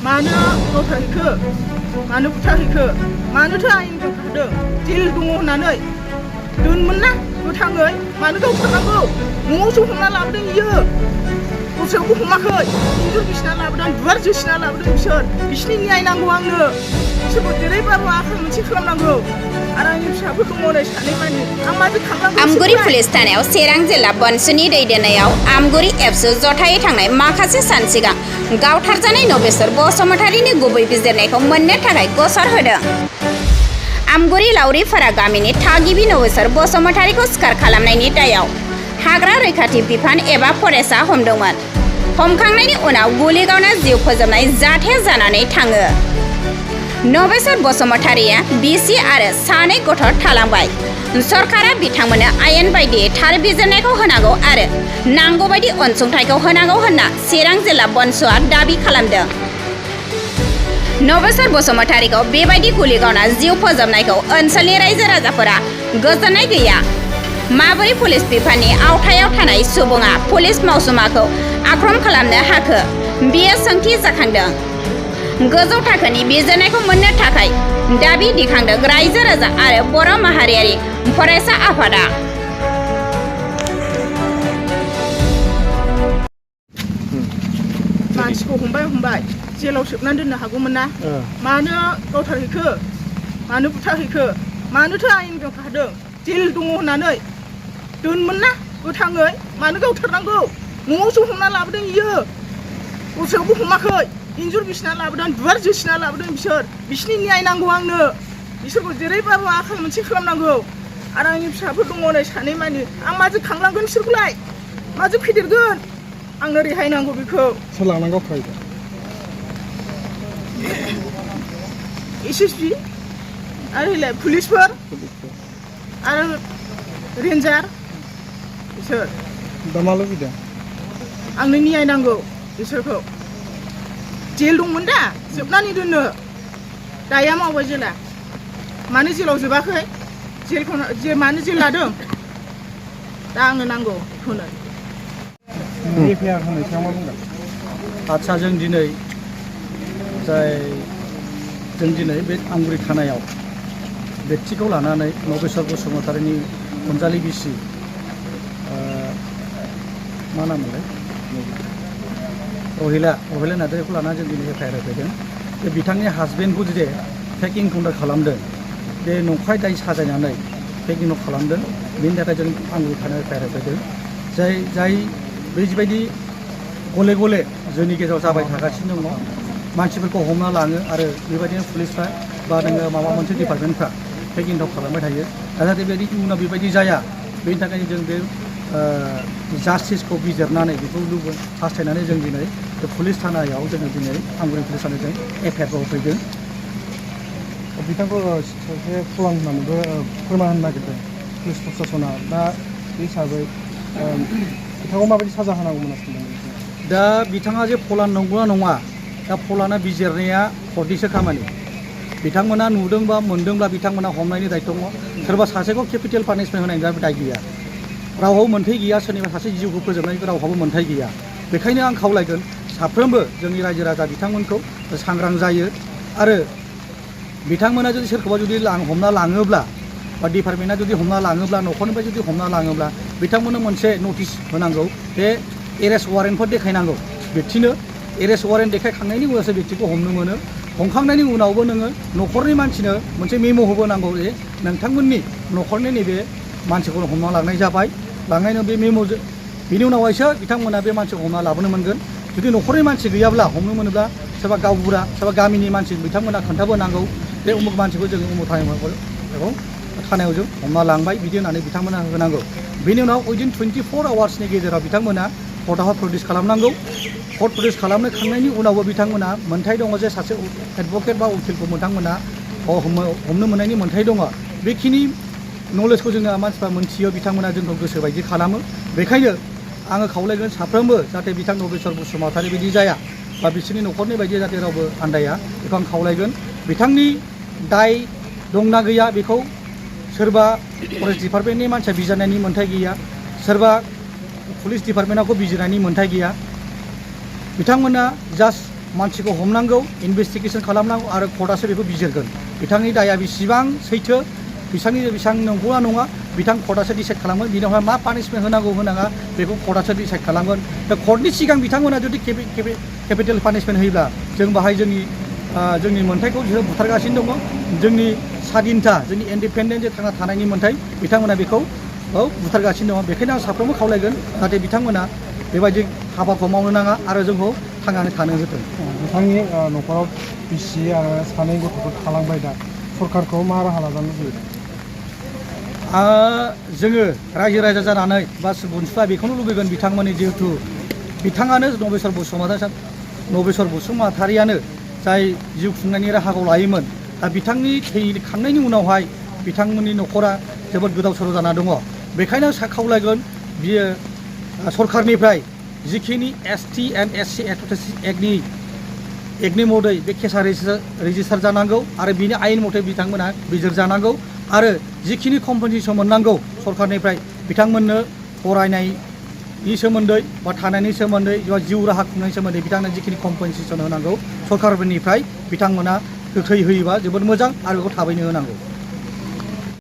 मानो गावथारहैखो मानो बुथारहैखो मानोथो आयेनजों खारदों जेल दङ होननानै दोनमोन ना गोथाङै मानो गावथारनांगौ न'आवसो हमना लाबोदों इयो दस्रायावबो हमाखै इन्जुर बिसिना लाबोदों दुवार जोसिना लाबोदों बिसोरनि न्याय नांगौ आंनो बिसोरखौ जेरैबाबो आखाइ मोनसे खालामनांगौ आरो आंनि फिसाफोरखौ मरै सानै मानि आं माजों थांनांगौ आमगुरि पुलिस थानायाव चिरां जिल्ला बनसुनि दैदेननायाव आमगुरि एबसु जथायै थांनाय माखासे सान सिगां गावथारजानाय नबेसर बसुमतारीनि गुबै बिजिरनायखौ मोननो थाखाय गस'र होदों। आमगुरि लावरिपारा गामिनि थागिबि नबेसर बसुमतारीखौ सिखार खालामनायनि दायाव हाग्रा रैखाथि बिफान एबा फरेस्टआ हमदोंमोन। हमखांनायनि उनाव गुलि गावना जिउ फोजोबनाय जाथाया जानानै थाङो। नबेसर बसुमतारीया बिसि आरो सानै गथ' थालांबाय। सरकारा बिथांमोननो आयेन बायदियै थार बिजिरनायखौ होनांगौ आरो नांगौ बायदि अनसुंथाइखौ होनांगौ होनना चिरां जिल्ला बनसुआ दाबि खालामदों। नबेसर बसुमतारीखौ बेबायदि गुलि गावना जिउ फोजोबनायखौ ओनसोलनि रायजो राजाफोरा गोजोननाय गैया। माबोरै पुलिस बिफाननि आवथायाव थानाय सुबुङा पुलिस मावसुमाखौ आख्रम खालामनो हाखो बेयो सोंथि जाखांदों। गोजौ थाखोनि बिजिरनायखौ मोननो थाखाय दाबि दिखांदों रायजो राजा आरो बर' माहारियारि फरायसा आफादा। मानसिखौ हमबाय जेलाव सोबनानै दोननो हागौमोन ना मानो गावथारहैखो मानो बुथारहैखो मानोथो आयेनजों खारदों जेल दङ होननानै दोनमोन ना गोथाङै मानो गावथारनांगौ न'आवसो हमना लाबोदों इयो दस्रायावबो हमाखै इन्जुर बिसिना लाबोदों दुवार जोसिना लाबोदों बिसोरनि न्याय नांगौ आंनो बिसोरखौ जेरैबाबो आखाइ मोनसे खालामनांगौ आरो आंनि फिसाफोर दङ नै सानै मानि आं माजों खांलांगोन बिसोरखौलाय माजों फेदेरगोन आंनो रेहाय नांगौ बेखौ सोर लांनांगौ SSB आरो पुलिसफोर आरो रेन्जार बिसोर दा मा लुबैदों आंनो न्याय नांगौ बिसोरखौ जेल दंमोन दा जोबनानै दोननो दाया मावबाय जेला मानो जेलाव जोबाखै मानो जेल लादों दा आंनो नांगौ बेखौनो FIR होनाय सायाव मा बुंगोन आदसा जों दिनै बे आमगुरि थानायाव बेक्तिखौ लानानै नबेसर बसुमतारीनि अनजालि बिसि मा नाममोनलाय अहिला नार्जारिखौ लानानै जों दिनै FIR होफैदों बे बिथांनि हासबेन्डखौ जे फेक इनकाउन्टार खालामदों बे नंखाय दाय साजायनानै फेक इनकाउन्टार खालामदों बेनि थाखाय जों आमगुरि थानायाव FIR होफैदों जाय बेबायदि गले गले जोंनि गेजेराव जाबाय थागासिनो दङ मानसिफोरखौ हमना लाङो आरो बेबायदिनो पुलिसफ्रा बा नोङो माबा मोनसे डिपार्टमेन्टफ्रा फेक इनकाउन्टार खालामबाय थायो जाहाथे बेबायदि इयुनाव बेबायदि जाया बेनि थाखायनो जों बे जास्टिसखौ बिजिरनानै बेखौ हास्थायनानै जों दिनै पुलिस थानायाव जोङो दिनै आमगुरि पुलिस थानायाव FIRखौ होफैदों। बिथांखौ सासे फलान होननानैबो फोरमान होनो नागिरदों पुलिस प्रसासना दा बे हिसाबै बिथांखौ माबायदि साजा होनांगौमोन सानदों दा बिथाङा जे फलान नंगौना नङा दा फलाना बिजिरनाया कर्टनिसो खामानि बिथांमोना नुदोंबा मोनदोंब्ला बिथांमोना हमनायनि दायित्व दङ सोरबा सासेखौ केपिटेल पानिशमेन्ट होनायनि दाय गैया रावहाबो मोन्थाय गैया सोरनिबा सासे जिउखौ फोजोबनायनि रावहाबो मोन्थाय गैया बेखायनो आं खावलायगोन साफ्रोमबो जोंनि रायजो राजा बिथांमोनखौ सांग्रां जायो आरो बिथांमोना जुदि सोरखौबा जुदि हमना लाङोब्ला बा डिपार्टमेन्टआ जुदि हमना लाङोब्ला न'खरनिफ्राय जुदि हमना लाङोब्ला बिथांमोननो मोनसे नटिस होनांगौ बे एरेस्ट वारेन्टफोर देखायनांगौ व्यक्तिनो एरेस्ट वारेन्ट देखायखांनायनि उनावसो व्यक्तिखौ हमनो मोनो हमखांनायनि उनावबो नोङो न'खरनि मानसिनो मोनसे मेम' होबोनांगौ जे नोंथांमोननि न'खरनि नैबे मानसिखौ हमना लांनाय जाबाय लांनायनि बे मेम'जों बिनि उनावहायसो बिथांमोना बे मानसिखौ हमना लाबोनो मोनगोन जुदि न'खरनि मानसि गैयाब्ला हमनो मोनोब्ला सोरबा गावबुरा सोरबा गामिनि मानसि बिथांमोना खोन्थाबोनांगौ बे उमुक मानसिखौ जों उमुक थानायाव जों हमना लांबाय बिदि होननानै बिथांमोना होनांगौ बेनि उनाव उइदिन 24 आवार्सनि गेजेराव बिथांमोना कर्टआव प्रडिउस खालामनांगौ कर्ट प्रडिउस खालामखांनायनि उनावबो बिथांमोना मोन्थाय दङ जे सासे एडभकेट बा उकिलखौ बिथांमोना हमनो मोननायनि मोन्थाय दङ बेखिनि नलेजखौ जोङो मानसिफ्रा मोनथियो बिथांमोना जोंखौ गोसो बायदि खालामो बेखायनो आङो खावलायगोन साफ्रोमबो जाहाथे बिथां नबेसर बसुमतारी बायदि जाया बा बिसोरनि न'खरनि बायदि जाहाथे रावबो आन्दाया बेखौ आं खावलायगोन बिथांनि दाय दंना गैया बेखौ सोरबा फरेस्ट डिपार्टमेन्टनि मानसिया बिजिरनायनि मोन्थाय गैया सोरबा पुलिस डिपार्टमेन्टआवखौ बिजिरनायनि मोन्थाय गैया बिथांमोना जास्ट मानसिखौ हमनांगौ इनभेस्टिगेसन खालामनांगौ आरो कर्टआसो बेखौ बिजिरगोन बिथांनि दाया बेसेबां सैथो बेसेबां नंगौना नङा बिथां कर्टआसो डिसाइड खालामगोन बिनावहाय मा पानिशमेन्ट होनांगौ होनाङा बेखौ कर्टआसो डिसाइड खालामगोन दा कर्टनि सिगां बिथांमोना जुदि केपिटेल पानिशमेन्ट होयोब्ला जों बाहाय जोंनि मोन्थाइखौ बिसोरो बुथारगासिनो दङ जोंनि स्वाधीनता जोंनि इन्डिपेन्डेन्ट जे थांना थानायनि मोन्थाइ बिथांमोना बेखौ बुथारगासिनो दङ बेखायनो आं साफ्रोमबो खावलायगोन जाहाथे बिथांमोना बेबायदि हाबाखौ मावनो नाङा आरो जोंखौ थांनानै थानो होथों बिथांनि न'खराव बिसि आरो सानै गथ'फोर थालांबाय दा सरकारखौ मा राहा लाजानो लुबैयो जोङो रायजो राजा जानानै बा बनसुआ बेखौनो लुबैगोन बिथांमोननि जिहेतु बिथाङानो नबेसर बसुमतारियानो जाय जिउ खुंनायनि राहाखौ लायोमोन दा बिथांनि थैखांनायनि उनावहाय बिथांमोननि न'खरा जोबोद गोदाव सोराव जाना दङ बेखायनो खावलायगोन बियो सरकारनिफ्राय जिखिनि ST and SC एक्टनि मदै बे केसा रेजिस्टार जानांगौ आरो बिनि आयेन मथे बिथांमोना बिजिर जानांगौ आरो जिखिनि कम्पेनसेसन मोननांगौ सरकारनिफ्राय बिथांमोननो फरायनायनि सोमोन्दै बा थानायनि सोमोन्दै बा जिउ राहा खुंनायनि सोमोन्दै बिथांनो जिखिनि कम्पेनसेसन होनांगौ सरकारनिफ्राय बिथांमोना गोख्रै होयोबा जोबोद मोजां आरो बेखौ थाबैनो होनांगौ